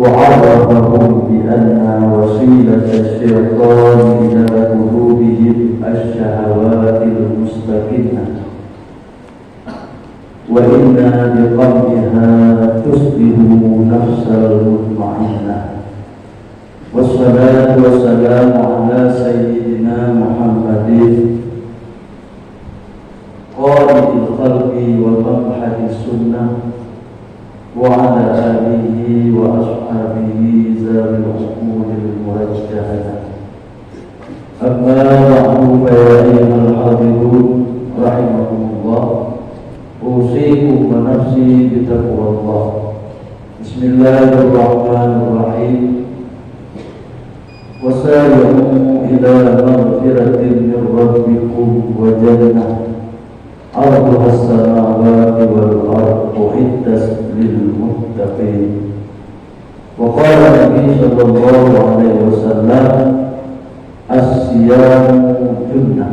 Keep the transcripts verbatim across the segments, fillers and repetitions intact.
وعرفهم بأن وسيلة الشيطان إلى قلوبهم الشهوات المستكنة، وإن بقمعها تصبح نفسا مطمئنة. والصلاة والسلام على سيدنا محمد قائد الخلق ومنهج السنة وعلى آله وأصحابه ذوي العقول المرجحة. أما بعد، فيا أيها الحاضرون رحمكم الله، أوصيكم ونفسي بتقوى الله. بسم الله الرحمن الرحيم. وسارعوا إلى مغفرة من ربكم وجنة عرضها السماوات والأرض أعدت للمتقين. وقال النبي صلى الله عليه وسلم: الصيام جنة.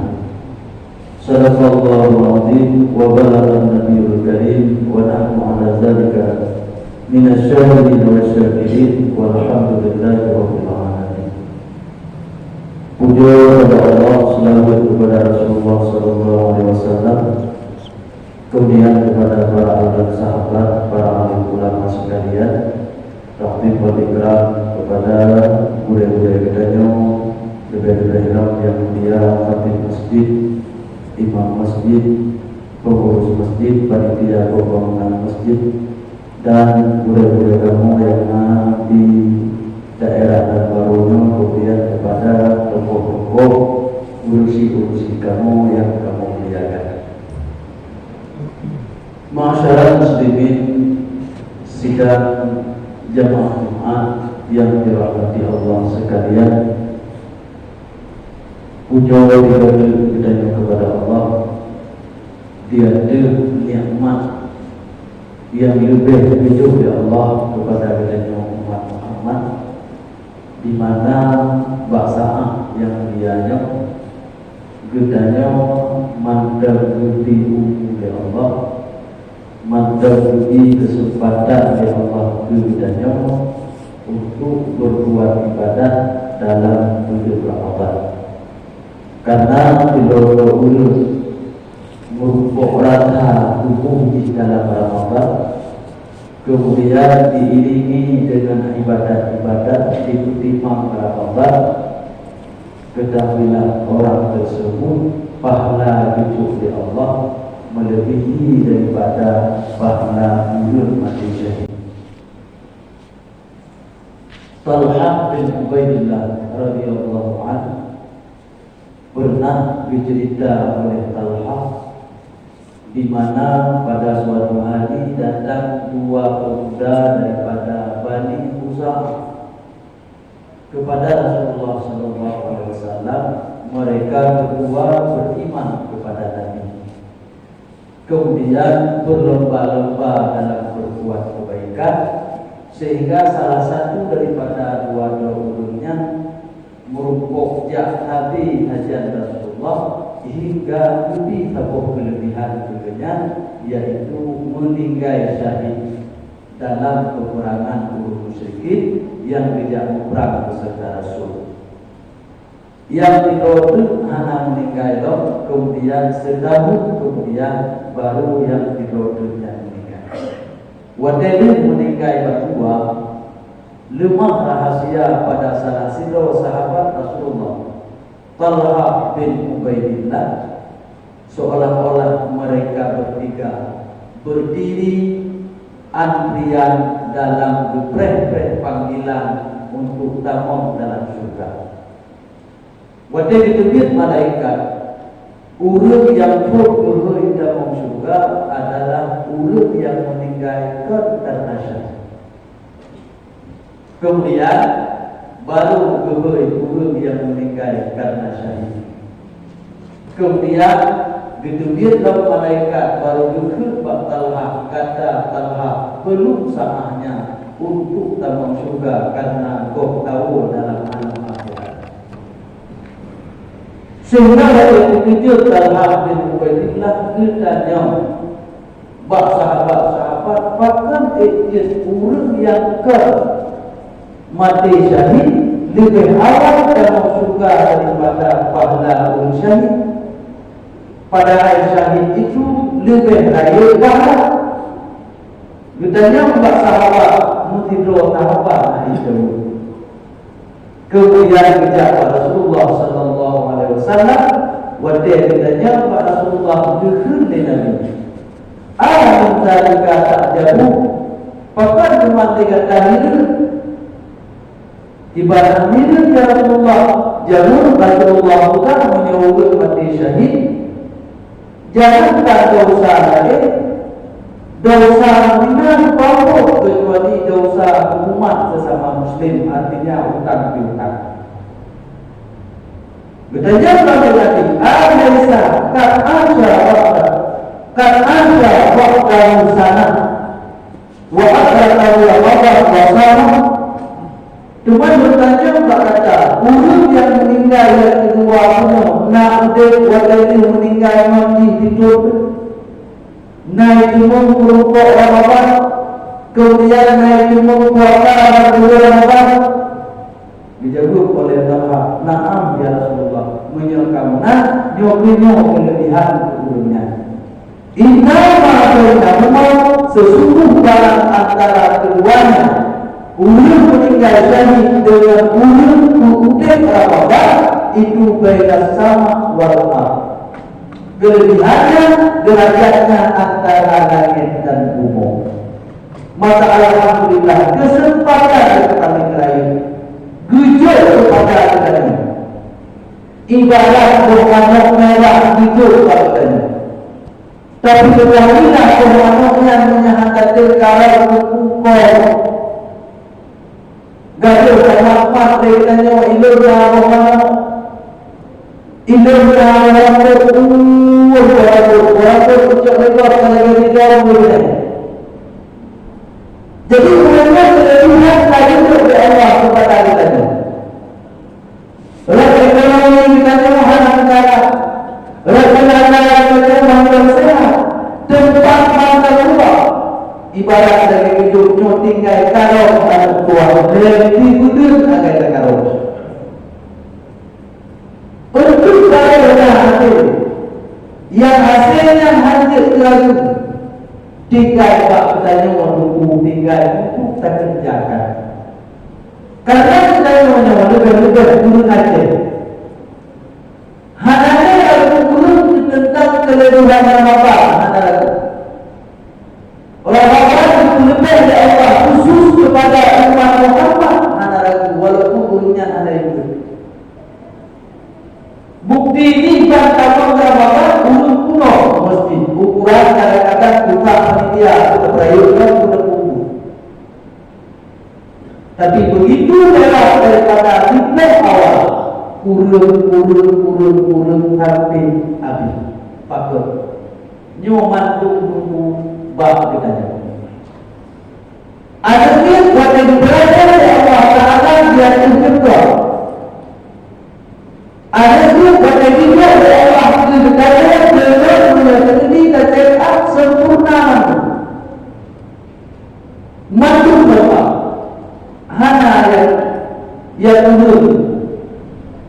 صدق الله العظيم وبلغ النبي الكريم ونحن على ذلك من الشاهدين والشاكرين والحمد لله رب العالمين. Puja kepada Allah, selawat kepada Rasulullah sallallahu alaihi wasallam, kemudian kepada para ahli sahabat, para alim ulama sekalian, Takdim wal ikram kepada gurée-gurée geutanyoe, leubeh-leubeh lom nyang mulia khatib masjid, imam masjid, pengurus masjid, panitia pembangunan masjid, dan gurée-gurée kamoe nyang na di daerah dan baroe nyoe, kemudian kepada tokoh-tokoh urusi-urusi kamoe nyang kamoe muliakan. Ma'asyiral muslimin, sidang jamaah Jumat yang dirahmati Allah sekalian, puja dibaca geutanyoe kepada Allah, di ateueh nikmat yang leubeh beujeuet lé Allah kepada geutanyoe umat Muhammad, di mana bak saát nyang mulia nyoe, geutanyoe mantong geubri umu lé Allah, mantong geubri keuseumpatan lé Allah keu geutanyoe untuk beurbuat ibadat dalam buleuen Ramadhan. Karena sidroe ureuëng meurumpok rata tuboh jih dalam Ramadhan, kemudian diiringi dengan ibadat-ibadat di peutimang Ramadhan, ketahuilah orang tersebut pahala jijok lé Allah melebihi daripada pahala ureuëng maté syahid. Talhah bin Ubaidillah radhiyallahu anhu pernah dicerita oleh Talhah, di mana pada suatu hari datang dua pemuda daripada Bani Khuza'ah kepada Rasulullah sallallahu alaihi wasallam. Mereka berdua beriman kepada Nabi, kemudian berlomba-lomba dalam berbuat kebaikan, sehingga salah satu daripada dua droe ureuëng nyan meurumpok jak Nabi sajan Rasulullah hingga geubri saboh keulebihan keu geuhnyan, yaitu meuninggai syahid dalam peperangan ureuëng musyrikin nyang geujak muprang beuseureuta Rasul. Nyang sidroe teuk hana meuninggai lom, keumudian seutahun keumudian baru nyang sidroe teuk nyan meuninggai. Watée lheueh meuninggai bandua, leumah rahasia pada salah sidroe sahabat Rasulullah, Talhah bin Ubaidillah, seolah-olah mereka bertiga berdiri antrian dalam geupreh-preh panggilan untuk tamong dalam syurga. Watée geuteubiet malaikat, ureuëng nyang phon geuhôi tamong syeuruga adalah ureuëng nyang meuninggai kon kareuna syahid. Keumudian, barô geuhôi ureuëng nyang meuninggai kareuna syahid. Keumudian, geuteubiet lom malaikat barô geukheun bak Talhah, kata Talhah, "Peuleueh saát nyan untuk tamong syeuruga kareuna gob tawoe dalam alam akhirat." Sehingga lagée teukeujot Talhah bin Ubaidillah geutanyong bak sahabat-sahabat, "Pakon ék jeuet ureuëng nyang kon Maté syahid leubeh awai tamong syeuruga daripada pahala ureuëng syahid. Padahai syahid itu leubeh rayeuk pahala. Geutanyong bak sahabat, meusidroe sahabat na itu. Keumudian geujak bak Rasulullah sallallahu alaihi wasallam, watée geutanyong bak Rasulullah, geukheun lé Nabi, "Amin zalika ta'jabu?" Pakon teuma lé gata hireuen? Ibarat nyan, ya Rasulullah, jameun Rasulullah peugah meunyoe ureuëng maté syahid, jangankan desya laén, desya nyang hana jipeuampôn keucuali desya umat sesama muslim, artinya utang piutang. Geutanyong lé Nabi, "Alaisa qad asya ba'da, qad asya ba'da sanah?" Wa adrakahu Ramadan wa shama. Teuma geutanyong bak gata, ureuëng nyang meuninggai nyang keudua bunoe na udeb watée lheueh meuninggai ngon jih jiteubiet? Na jiteumeung peurumpok Ramadan, keumudian na jiteumeung puasa lam buleuen Ramadan? Geujaweueb oleh Talha, "Na'am, ya Rasulullah, meunyoe ka meunan, nyoe keuh nyoe keuleubihan keu ureuëng nyan." Innama bainahuma, seusungguh barang antara keduanya, ureuëng meuninggai syahid deungon ureuëng peu-udeb Ramadan, itu bainas sama wal ard. Keuleubihannya, deurajatnya antara langét dan bumoe. Maka alhamdulillah, keuseumpatan nyang ka lheueh geurayeuk geujok keupada geutanyoe. Ibarat boh manok mirah geujok bak geutanyoe. Tapi keutanyoe boh manok nyan meunyo hana teukarab keu bungkôh. Gadôh that mat-mat lé geutanyoe, ilôn na boh manok. Ilôn na boh rambôt, uh, boh rambôt, boh rambôt pucok lé gob ka lagèe bidong lé geutanyoe. Jadi, ureueng nyan leubeh that ka jeuet lé Allah keupada geutanyoe. Rot ekonomi geutanyoe hana teukarab. Rot tenaga geutanyoe mantong seuhat. Teumpat mantong luwah. Ibarat lagèe geutanyoe tinggai karông aneuk tuha, lé di beudeueng agai takarông. Untuk barang nyang hasé, nyang hasé nyan hana jeuet teuragu. Tinggai bak geutanyoe teungku, tinggai untuk takeureujakan. Karena geutanyoe nyoe leubeh-leubeh ureueng Aceh. Hana lé ureueng teuntang keuleubehan Ramadan, hana ragu. Ramadan geupeuleubeh lé Allah khusus keupada umat Muhammad, hana ragu, walaupun ureueng nyan hana ikot. Bukti nyan ban tamong Ramadan ureueng punoh meuseujid, ukuran kadang-kadang tutak panitia, peurayeuk ngon ureueng kubu. Tapi begitu lewat daripada siplôh awal, kureueng, kureueng, kureueng, kureueng sampai habéh. Pakon? Nyoe mandum teungku bak geutanyoe. Aneuk miet watèe geupeurayeuk lé Allah Taala di ateueh keudroe. Aneuk miet watèe geujok lé Allah keu geutanyoe, deungon meunyoe teukeudi taceukat sempurna mandum. Mandum Bapak, hana nyang, nyang ureueng,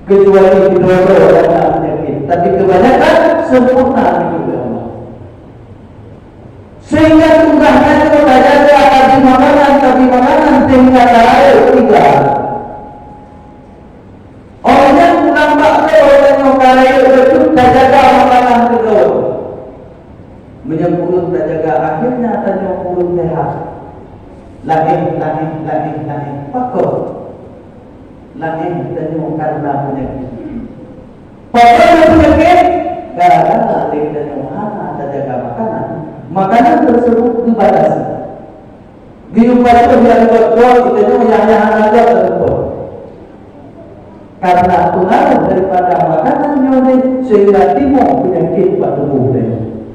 keucuali keudroe-droe nyang na peunyakét. Tapi keubanyakan sempurna geujok lé Allah. Sehingga tugaih tanyoe tajaga tabi makanan, tabi makanan sehingga tarayeuk tiga. Óh lheueh nyan pulang bak droe tanyoe ka rayeuk bacut tajaga makanan keu droe. Meunyoe kureueng tajaga, akhirnya tanyoe kureueng seuhat. Lahé, lahé, lahé, lahé. Pakon? Lahé tanyoe karena peunyakét. Pakon peunyakét? Gara-gara lé tanyoe hana tajaga makanan. Makanan tersebut geubatasi. Geuyue pajoh nyang göt-göt, geutanyoe nyang, nyang hana göt teupeue. Karena pengaruh daripada makanan nyoe deh, sehingga timbul peunyakét bak tuboh tanyoe.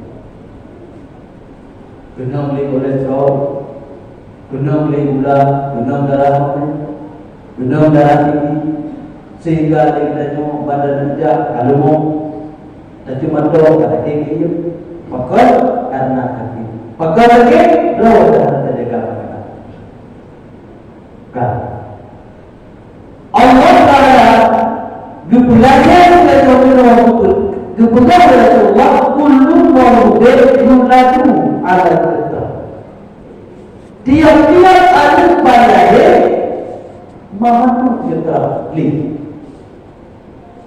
Keunong lé kolesterol, keunong lé gula, keunong darah mantong, keunong darah tinggi, sehingga lé geutanyoe badan neujak ka leumoh. Tacuma droe ka lagèe geuh. Pakon? Karena sakét. Pakon sakét? Droe hana tajaga makanan. Ka. Geupeugah lé Rasulullah, "Kullu mauludin yuladu 'alal fitrah." Tiap-tiap aneuëk ban lahé meumandum fitrah lé.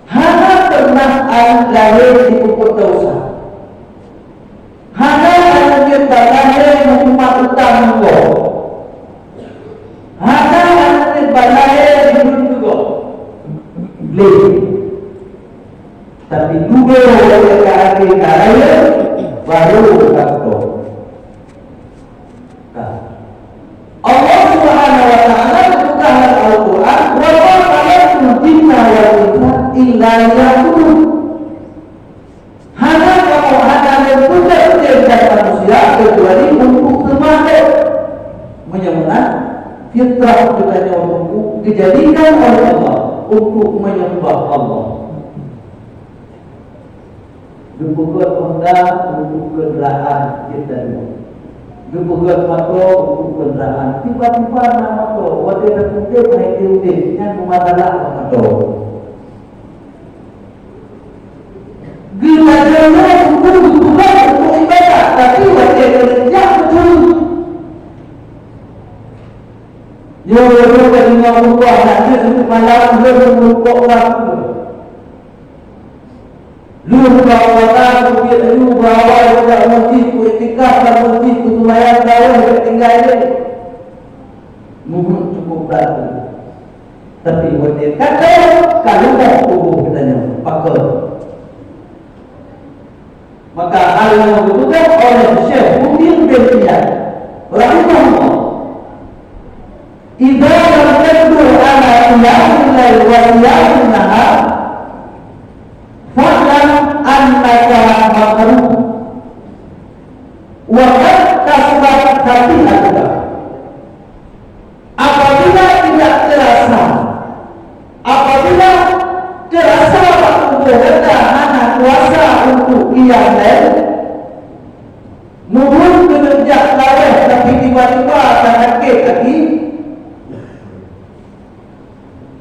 Hana pernah aneuëk lahé jipeubuet desya. Hana aneuëk ban lahé meuumat utang ngon gob. Hana aneuëk ban lahé jibeuet keu gob. Lé. Tapi dudoe watée ka akhé ka rayeuk, barô ka seutôt. Ka. Allah Subhanahu wa Taala geupeugah lam Al-Qur'an, "Wa ma khalaqtul jinna wal insa illa liya'budun." Hana kamoe, hana lôn peugét jin dan manusia keucuali untuk seumbah Lôn. Meunyoe meunan, fitrah geutanyoe teungku geujadikan oleh Allah untuk menyembah Allah. Geupeugét honda untuk keundaraan jeuet daduek. Geupeugét moto untuk keundaraan. Tiba-tiba na moto, watée na udeb, hai udeb, nyan meumasalah ngon moto. Geutanyoe nyoe teungku geupeugét untuk ibadat, tapi watée keuneuk jak beutôi. Nyoe lôn ka deungoe Allah nak jeuet untuk malam, lôn meurukok lam. Lheueh buka puasa, keubiet laju beuawai jak meuseujid, ku iktikaf lam meuseujid, ku seumayang tarawih, bék tinggai lé. Mubuet cukup brat. Tapi watée ka trok, ka lumoh tuboh geutanyoe. Pakon? Maka hal nyang geupeugah oleh Syekh Mubin bin Iyad rahimahullah, "Idza lam taqdir ala qiyamil lail wa siyamin nahar, fa'lam annaka mahrum, wa qad kasurat khati'atuka." Apabila tidak terasa, apabila terasa bak tuboh gata hana kuasa untuk qiyam lail, mubuet keuneuk jak tarawih tapi tiba-tiba tasakét gaki,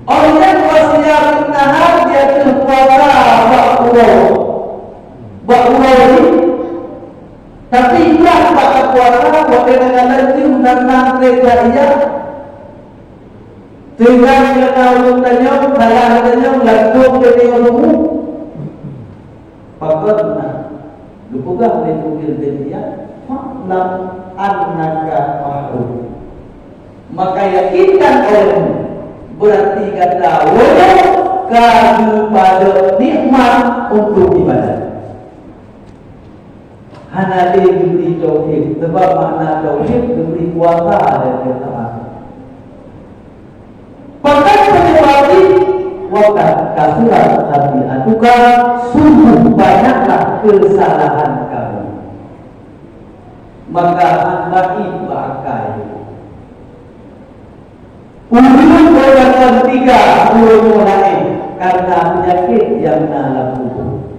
óh lheueh nyan wa siyamin nahar, di ateueh puasa bak uroe, bak uroe jih, tapi ibrah bak puasa, watée na galak jeuem dan na treb jak ijak. Sehingga meunyoe na ureuëng tanyong, salah tanyong, langsung teurimong rumoh. Pakon na geupeugah lé Mubin bin Iyad, "Fa'lam annaka mahrum." Maka yakinkan olehmu, berarti gata woe ka geupadok nikmat untuk ibadat. Hana lé geubri tauhid, sabab makna tauhid geubri kuasa dari Allah Taala. Pakon penyebab jih, wa qad kasurat khati'atuka, sungguh banyaklah kesalahan kamu. Maka han baki bak akai. Ureuëng gobnyan tiga ureuëng laén karena penyakit nyang na lam tuboh.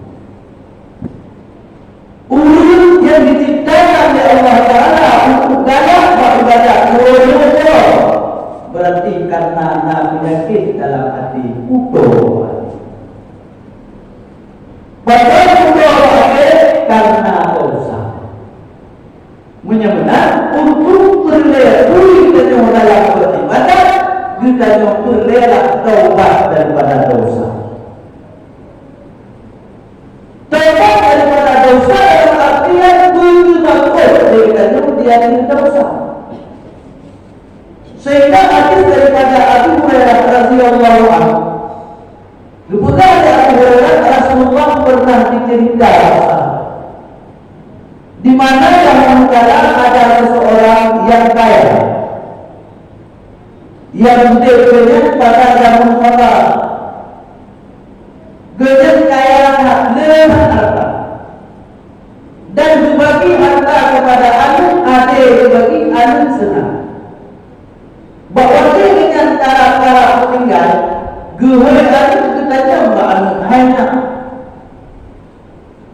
Ureuëng nyang diciptakan lé Allah Taala untuk galak bak ibadat, ureuëng nyoe berarti karena na penyakit dalam hati, utoe. Pakon utoe? Karena dosa. Meunyoe meunan, untuk peureulée pulih tanyoe dalam beribadat, geutanyoe peureulée lah taubat daripada dosa. Taubat daripada dosa dalam artian beuteumakot dari tanyoe di ateueh dosa. Sehingga hadis daripada Abu Hurairah radhiyallahu anhu, geupeugah lé Abu Hurairah, Rasulullah pernah dicerita, di mana zaman kala ada seseorang yang kaya, yang udeb geuhnyan pada zaman fakar. Geuhnyan kaya that, le that harta. Dan geubagi harta kepada aneuk, até geubagi aneuk seunang. Bak watée geuhnyan karab-karab meuninggai, geuhôi aneuk geutanyong bak aneuk, "Hai nak,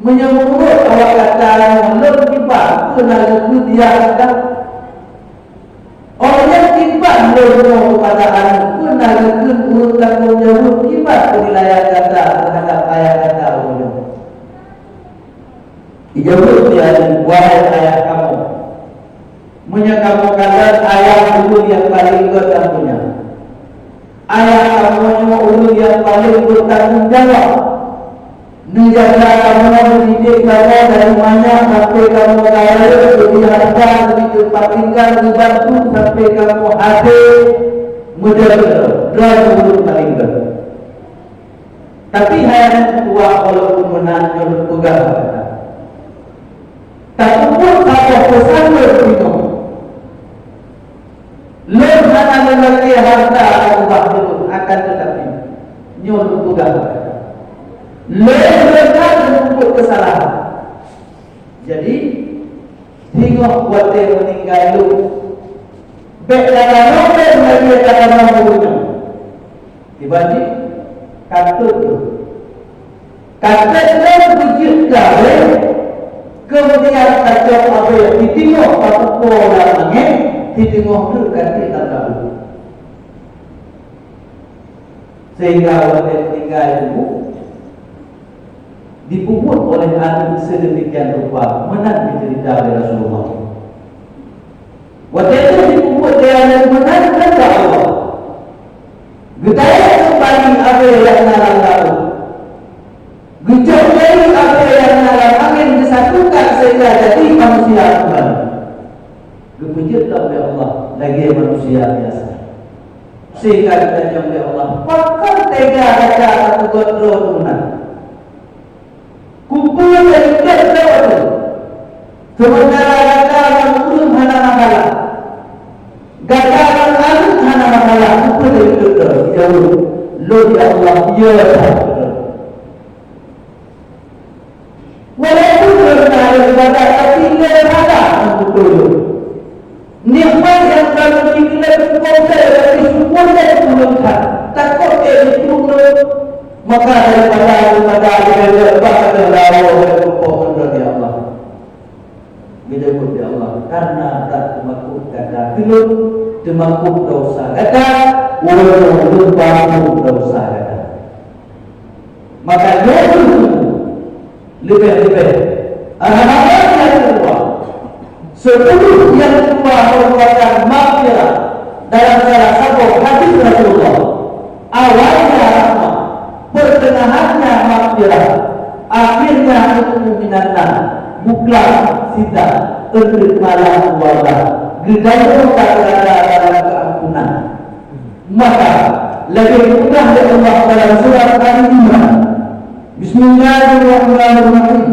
meunyoe meunurot awak gata nyoe lôn kiban, peue na geukheun yah gata? Óh lheueh kiban lôn nyoe keupada aneuk, peue na geukheun ureuëng tanggong jaweueb kiban peunilaian gata teuhadab ayah gata uroe nyoe?" Yahudi, wahai ayah kamoe, meunyoe kamoe kalon ayah ulôn nyang paleng gét lam donya, ayah kamoe nyoe ulôn nyang paleng beutanggong jaweueb. Neujaga kamoe, neudidik kamoe dari manyak sampai kamoe ka rayeuk, geubri hareuta, geubri teumpat tinggai, geubantu sampai kamoe hase meujaga droe, droe ulôn paleng gét. Tapi hai aneuk tuha, walaupun meunan nyoe lôn peugah bak gata, tapeubuet saboh peusan lôn singoh. Lôn hana lôn lakée hareuta ateueh ubak lôn, akan teutapi nyoe lôn peugah bak gata, lôn, lôn hana lôn peubuet keusalahan. Jadi, singoh watée meuninggai lôn, bék tatanong lôn lagée tatanong ureuëng nyan. Kiban jih, ka trok lôn. Ka trok lôn beujeuet gawée, keumudian tacok abée siteungoh tapeupo lam angén, siteungoh treuk ka tiek lam laôt. Sehingga watée meuninggai teungku, dipeubuet oleh aneuk sedemikian rupa, meunan diceurita lé Rasulullah. Watée nyan dipeubuet lé aneuk meunan, kheun Allah, geutayue keumbali abée nyang na lam laôt. Geucok jai abée nyang na lam angén, geusatukan sehingga jadi manusia keumbali. Geupeujeuet lom lé Allah lagée manusia biasa. Sehingga geutanyoe lé Allah, "Pakon teuga gata tapeugot droe meunan? Kupeue teuintet droe nyoe? Seumeuntara gata ngon ureuëng hana masalah, gata ngon aneuk hana masalah, kupeue teuintet droe?" Jaweueb, "Lôn, ya Allah, ya Allah." Walaupun lôn na lôn ibadat, tapi lôn hana meubeutôi lôn. Nikmat nyang ka lôn jikeuneuk cukup lé, tapi syukur lé ulôn that. Takot lé jiteurimong lôn. Maka daripada lôn ibadat, lôn bak ateueh laôt, lôn muphom ngon droe, ya Allah. Geujaweueb lé Allah, "Karena brat teumakot gata keu lôn, teumakot desya gata, ulôn, ulôn peuampôn desya gata." Maka nyoe kheueh leubeh-leubeh Ramadan nyang keudua. Sepuluh nyang keudua meurupakan maghfirah. Dalam salah saboh hadis Rasulullah, awalnya rahmah, pertengahannya maghfirah, akhirnya utqu minan nar, buklan sitan, eunteuk malam dua belas, geutanyoe ka beurada dalam keuampunan. Maka, lagée geupeugah lé Allah dalam surat Ali Imran, "Bismillahirrahmanirrahim.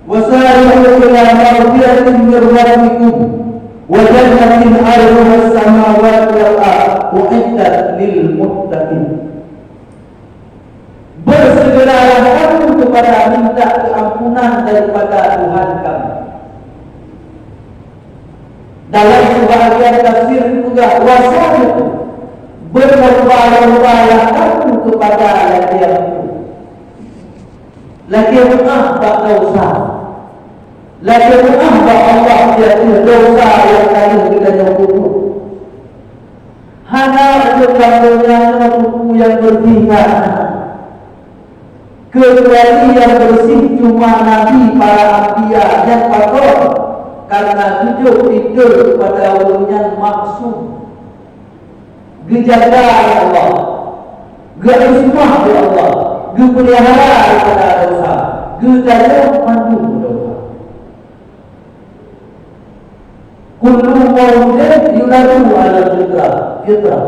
Wasari'u ila maghfiratin mir rabbikum wa jannatin 'arduhas samawati wal ard u'iddat lil muttaqin." Bersegeralah kamu kepada minta keampunan daripada Tuhan kamu. Dalam sebahagian tafsir juga, "Wasari'u, berlomba-lombalah kamu kepada latihanku." Lagée meu'ah bak desya. Lagée meu'ah bak Allah di ateueh desya nyang ka lheueh geutanyoe peubuet. Hana ureuëng lam donya nyoe teungku nyang beureuséh that. Keucuali nyang beureuséh cuma nabi, para anbiya nyang pakon, karena geujok titô keupada ureuëng nyan maksum. Geujaga lé Allah, geuismah lé Allah, geupeulihara daripada desya, geutanyoe mandum desya. Kullu mauludin yuladu 'alal fitrah, fitrah.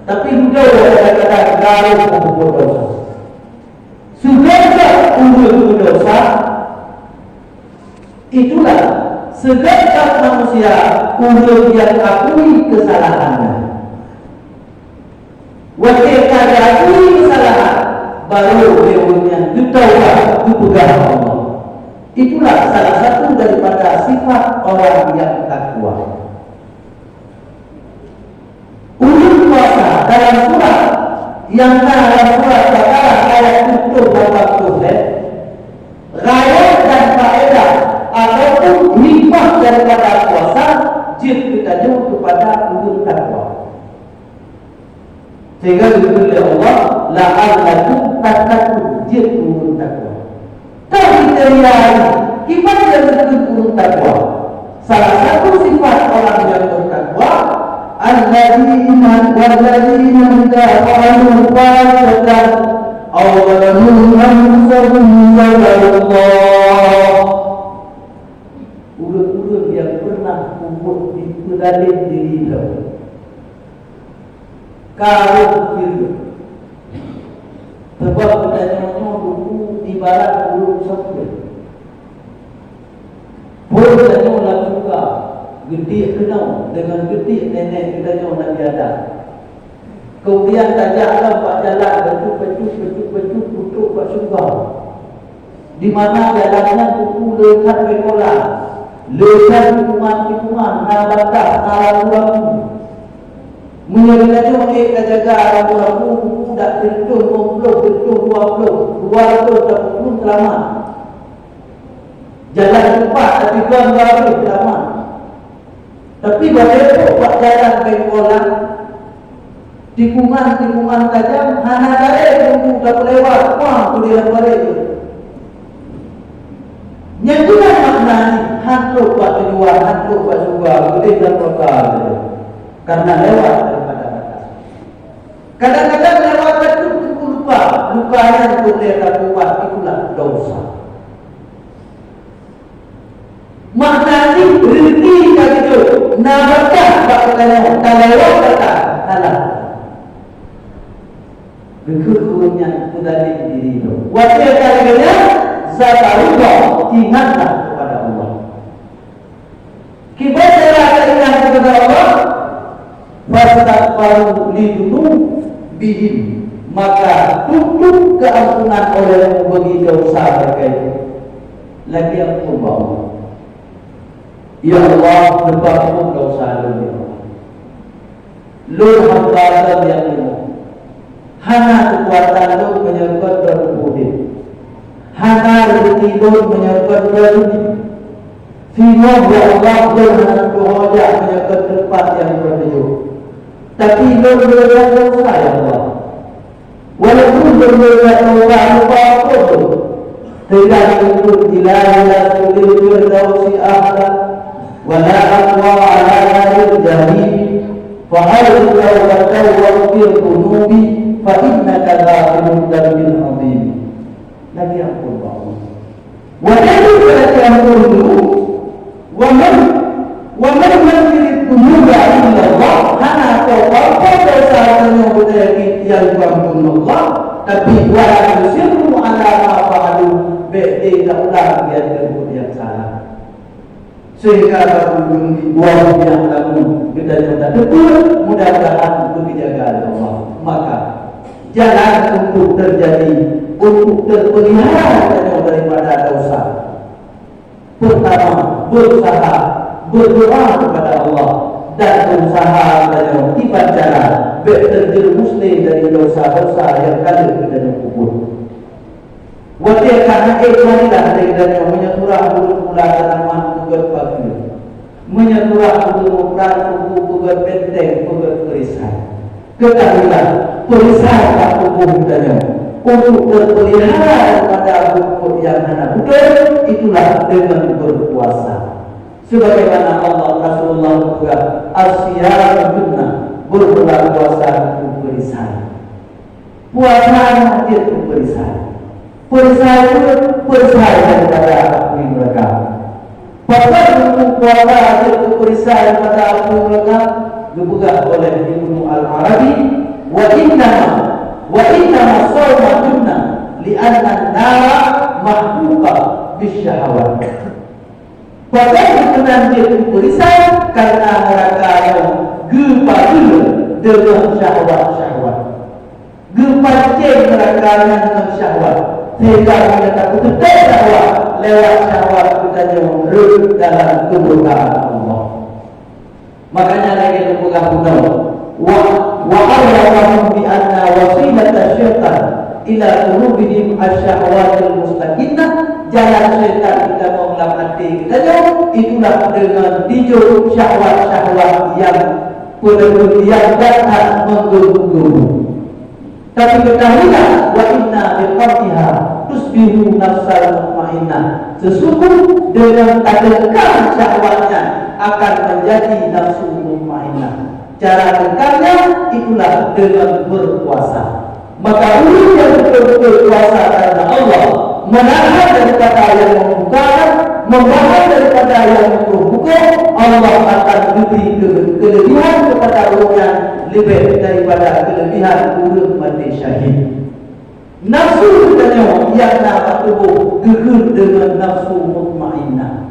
Tapi dudoe kadang-kadang ka rhot meubuet desya. Seugét ureuëng meudesya, itulah seugét manusia ureuëng nyang akui keusalahannya. Watée ka geuakui keusalahan, baru lé ureuëng nyan geutaubat, geupeugah bak Allah. Itulah salah satu daripada sifat orang yang takwa. Ulôn kuasa dalam surat nyang na lam surat Baqarah ayat tujoh lapan ploh lhée, ghayat dan faedah ataupun hikmah daripada puasa jeuet geutanyoe keupada ureuëng takwa. Sehingga geukheun lé Allah, "La'allakum tattaqun," jeuet ureuëng takwa. Kriteria nyoe Iman nyang dikheun ureuëng takwa. Salah satu sifat orang yang bertakwa, alladzina, walladzina idza fa'alu fahisyatan aw zalamu anfusahum dzakarullah. Ureuëng-ureuëng nyang pernah peubuet jipeudalém diri droe, ka rôh pikieu. Sabab geutanyoe nyoe teungku ibarat ureuëng sopir. Phon tanyoe lam syeuruga, geutiek keunoe deungon geutiek nenek geutanyoe Nabi Adam. Keumudian tajak lom bak jalan, bacut-bacut, bacut-bacut, peutrok bak syeuruga. Di mana jalan nyan teungku le that bengkolan, le that tikungan-tikungan, na batas, na rambu-rambu. Meunyoe geutanyoe ék tajaga rambu-rambu, teungku, dak teuntông limong ploh, teuntông dua ploh, dua ratus tapeuplôh seulamat. Jalan teumpat, tapi kon baru seulamat. Tapi watée trok bak jalan bengkolan, tikungan-tikungan tajam, hana tarém teungku tapeulewat, kuang keudeh lam parék tu. Nyan keuh makna jih, han trok bak tujuan, han trok bak syeuruga, keudeh lam neuraka tu. Karena lewat daripada batas. Kadang-kadang lewat bacut teungku lupa, lupa nyan peureulée tapeuubat, itulah dosa. Makna jih, reuzeki ka geujok, na batas bak geutanyoe, talewat batas, salah. Geukheun ureuëng nyan peudalém diri droe. Watée ka lagée nyan, dzakarullah, ingatlah kepada Allah. Kiban cara taingat kepada Allah? Fastaghfaru li dzunubihim, maka tuntut keampunan oleh bagi dosa mereka itu. Lagée ampôn bak Allah. Ya Allah, neupeuampôn dosa lôn, ya Allah. Lôn hamba lôn nyang leumoh. Hana keukuatan lôn meunyoe kon Droeneuh udeb. Hana reuzeki lôn meunyoe kon Droeneuh udeb. Singoh, ya Allah, lôn hana tuho jak meunyoe kon teumpat nyang Droeneuh jok. Tapi lôn leumoh dosa, ya Allah. Walaupun lôn leumoh dosa, lupa ampôn lôn. Sehingga disebut, "Ilahi la tudkhilil firdausi ahla, wa la aqwa ala naril jahim, fa arju taubatan waghfir dzunubi, fa innaka ghafurud dzunubin azim." Lagée ampôn bak Allah. Watée lagée ampôn dulu, Wa man, wa man yaghfiru dzunuba illallah, hana soe peuampôn desya tanyoe beutôi nyang geuampôn Allah, tapi wa la yusirru ala ma fa'alu, bék deh taulang di ateueh buet nyang salah. Sehingga bak ujong di buah nyang lamun geutanyoe tateupeue, mudah-mudahan beuteujaga lé Allah. Maka, jalan untuk terjadi, untuk terpelihara tanyoe daripada dosa. Pertama, berusaha berdoa kepada Allah dan berusaha geutanyoe kiban cara bék terjerumus lé dari dosa-dosa nyang ka lheueh geutanyoe peubuet. Watée ka hana ék marilah lé geutanyoe, meunyoe surah ureuëng mula tanaman peugét pageue, meunyoe surah ureuëng muprang peugét benteng, peugét perisai. Ketahuilah, perisai bak tuboh geutanyoe untuk terpelihara daripada buet-buet nyang hana beutôi, itulah dengan berpuasa. Sebagaimana Allah Rasulullah peugah, "As-siyam junnah," berbulan puasa itu perisai. Puasa jeuet keu perisai. Perisai pun perisai daripada apui neuraka. Pakon huköm puasa jeuet keu perisai daripada apui neuraka? Geupeugah oleh Ibnu Al-Arabi, "Wa innama, wa innama shauma junnah, li'anna an-nara mahbuqah bisyahawat." Pakon meunan jeuet keu perisai? Karena neuraka nyoe geupageue deungon syahwat-syahwat. Geupancéng neuraka nyan ngon syahwat, sehingga meunyoe tapeuseutôt syahwat, lewat syahwat geutanyoe rhot dalam keumurkaan Allah. Makanya lagée geupeugah bunoe, wa, wa arrafahum bi anna wasilata syaitan ila qulubihim asy-syahwatul mustakinnah, jalan syaitan geutanyoe lam até geutanyoe, itulah deungon dijok syahwat-syahwat nyang peureulee, nyang that-that meugeumeu-geumeu. Tapi ketahuilah, wa inna biqat'iha "Tusbihu nafsan mutmainnah." Sesungguh deungon takekang syahwatnya akan menjadi nafsu mutmainnah. Cara kekalnya itulah dengan berpuasa. Maka ureuëng yang betul-betul puasa karena Allah, menahan daripada yang membukakan, menahan daripada yang memperbuka, Allah akan beri ke-, kelebihan kepada ureuëng nyan lebih daripada kelebihan ureuëng mati syahid. Nafsu tanyoe nyang na bak tuboh geukheun deungon nafsu mutmainnah.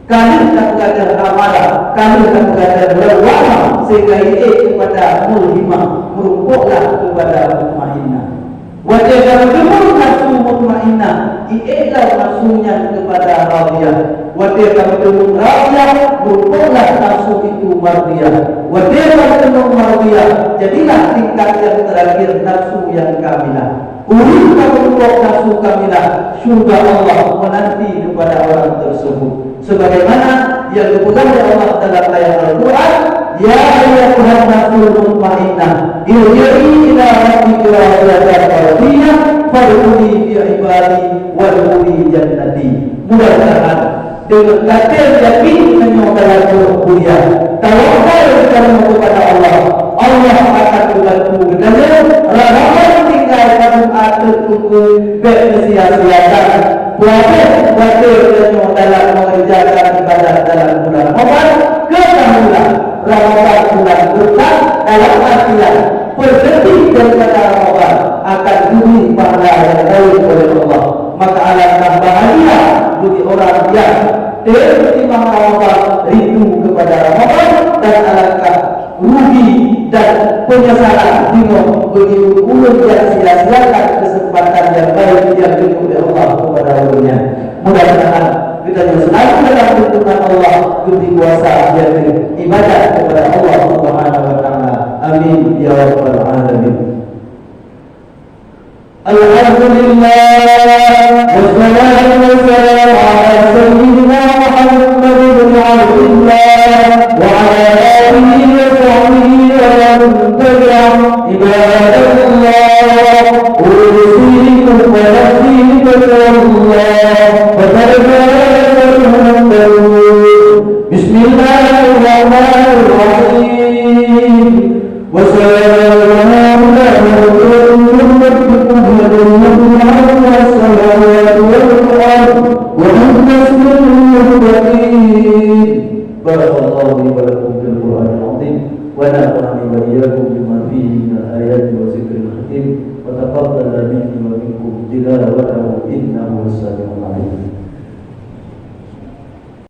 Ka lheueh tapeugadan amarah, ka lheueh tapeugadan lawamah, sehingga ék kepada mulhimah, meurumpoklah kepada mutmainnah. Watée ka meuteumé nafsu mutmainnah, ék lom nafsu nyan kepada radiyah. Watée ka meuteumé radiyah, meurumpoklah nafsu itu mardiyah. Watée ka meuteumé mardiyah, jadilah tingkat yang terakhir nafsu yang kamilah. Ureuëng ka meurumpok nafsu kamilah, syurga Allah menanti kepada orang tersebut. Sebagaimana yang dipeugah oleh Allah dalam ayat Al-Quran, "Ya ayyatuhan nafsul mutmainnah, irji'i ila rabbiki radiyatan mardiyah, fadkhuli fi ibadi wadkhuli jannati." Mudah-mudahan deungon até yakin meunyoe dalam ureuëng mulia, tawakal geutanyoe kepada Allah, Allah akan membantu geutanyoe. Ramadhan tinggai padum ateueh teungku, bék sia-siakan. Puasa watée geutanyoe dalam mengerjakan ibadat dalam bulan Ramadan, ketahuilah Ramadan bulan berkah, dalam artian persegi daripada Ramadan akan diberi pahala yang baik oleh Allah. Maka alangkah bahagia bagi orang yang tertimang Ramadan, rindu kepada Ramadan, dan alangkah rugi dan penyesalan bingung bagi ureuëng yang sia-siakan kesempatan yang baik yang diberi oleh Allah kepada ureuëng nyan. Mudah-mudahan kita yang selalu dalam lindungan Allah, diberi kuasa dan ibadat kepada Allah Subhanahu wa Taala. Amin ya rabbal alamin. Alhamdulillah, wassalatu wassalamu ala sayyidina Muhammadin wa Abdillah wa ala alihi wa sahbihi wa man tabi'ahum. Ibadallah, usikum wa nafsi bitaqwallah, faqad faza al-muttaqun. Bismillahirrahmanirrahim. وسلام على من لا موت له والصلوات والأرض وأنت سر المتقين. بارك الله لي ولكم في القرآن العظيم، ونفعني وإياكم بما فيه من الآيات والذكر الحكيم، وتقبل مني ومنكم تلاوته إنه هو السميع العليم.